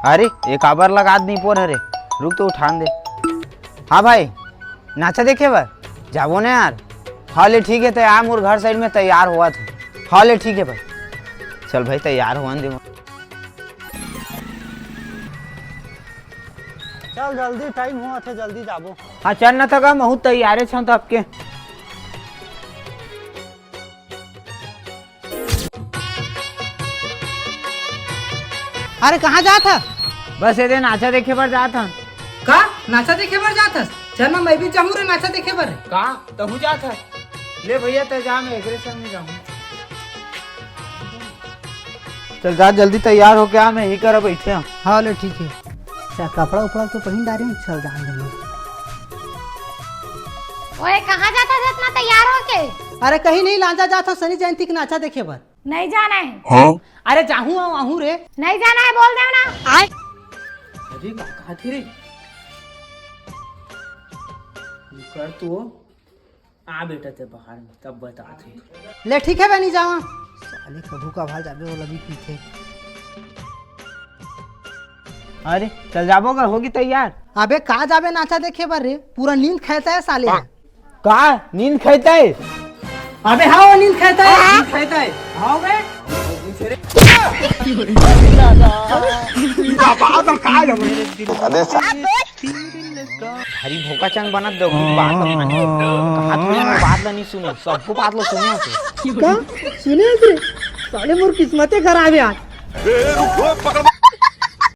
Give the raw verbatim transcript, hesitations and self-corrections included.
अरे, ये काबर लगात नहीं पोर हरे? रुक तो उठान दे। हाँ भाई, नाचा देखे बर जाबो ना यार। हाँ ले ठीक है, तो यार मोर घर साइड में तैयार होवत हूँ। हाँ ले ठीक है भाई, चल भाई तैयार होवन दे। चल जल्दी, टाइम होवत हे, जल्दी जाबो। हाँ चल ना थका, महूँ तैयारे छौं तो आपके। अरे कहाँ जात ह? बस ये दे नाचा देखे बर जात हन। का? नाचा देखे बर जात हस? चल ना, मैं भी जाहूँ रे नाचा देखे बर। का? तहूँ जात ह? ले भैया, तै जा, मैं एकरे संग नहीं जाहूँ। चल जा, जल्दी तैयार होके आ, मैं ही करा बैठे हूँ। हाँ ले ठीक है। अच्छा, कपड़ा उपड़ा तो पहिन डारे हूँ, चल जान देना। ओए, कहाँ जात हस इतना तैयार होके? अरे कहीं नहीं, लांजा जात हूँ सनी जयंती के नाचा देखे बर। नहीं जाना है। हाँ? अरे जाहूँ आऊँ, आहूँ रे। नहीं जाना है, बोल देव ना। आय। अरे का कहा थे रे? कर तू। आ बेटा, ते बाहर में तब बता थे। ले ठीक है बनी जावा। साले कभू का भाल जाबे, वो लगी पीछे। अरे चल जाबो गा, होगी तैयार। अबे का जाबे नाचा देखे बर रे, पूरा नींद खेता है साले। का नींद खेता है? अबे हाँ, वो नींद खेता है। नींद खेता है। हाँ बे। अबे सा- हरी भोका चंद बनत दो, कुछ बात ला मान। कहा थोड़ी ना बात ला नहीं सुनो, सबको बात ला सुनो। का सुने रे? साले मोर किस्मते खराब है आज।